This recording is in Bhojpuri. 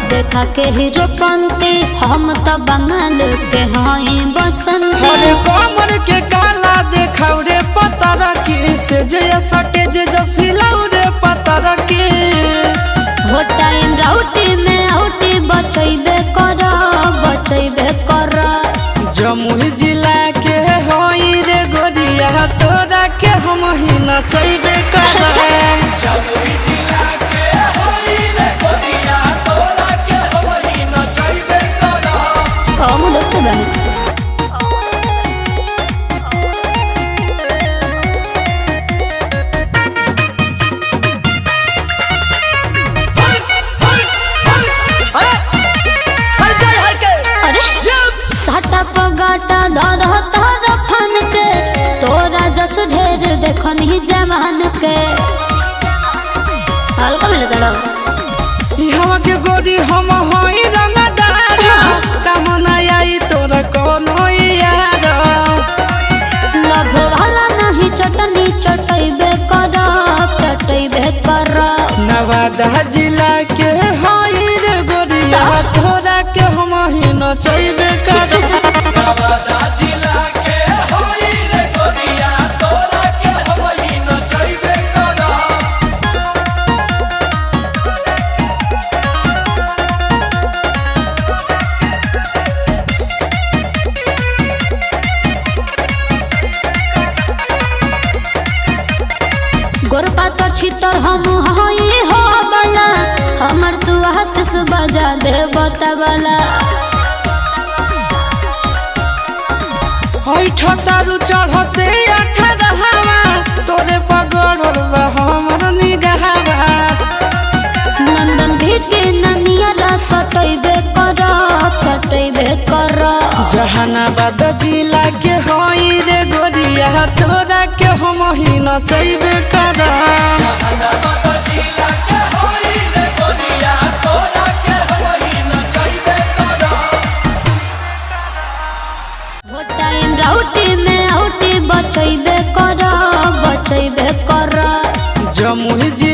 देखा के हीरो पंती, हम तो बंगाल के हई बसंती। अरे कमर के काला देखाव रे पतर की, से जे सटे जे जसिलाउ रे पतर की। हो टाइम राउटी में आउटी बचैबे कर, बचैबे कर। जमुई जिला के हई रे गोरिया, तोरा के हम ही नचैबे करब। जमुई जिला के होई रे गोरिया, तोरा के हम ही नचैबे करब। कम देखते बानी। अरे अरे जय हर के अरे साटा पगाटा धर धर फन के, तोरा जस ढेर देखनी जवान के। हल्का मिले तड़ो। इहवा के गोरी हम हई रंगदार, कामना आई तोरा कोनो यार। लभ वाला नहीं चटनी चटैबे कर, चटैबे कर। नवादा जिला के हई रे गोरिया, तोरा के हम ही नचैबे करब। नवादा जिला के होई रे गोरिया, तोरा के हम ही नचैबे करब। गोरपा तो छितर हम हई हो बला, हमर तू आशीष बजा दे बतबला। ऐठ तारू चढ़ते अठरहवा, तोरे पगड़ल बा हमर निगहवा। नंदन भी के ननियरा सटैबे कर, सटैबे कर। जहानाबाद जिला के हई रे गोरिया, तोरा के हम ही नचैबे करब। जहानाबाद जिला के होई रे गोरिया, तोरा के हम ही नचैबे करब। हो टाइम राउटी में आउटी बचैबे कर, बचैबे कर। जमुई।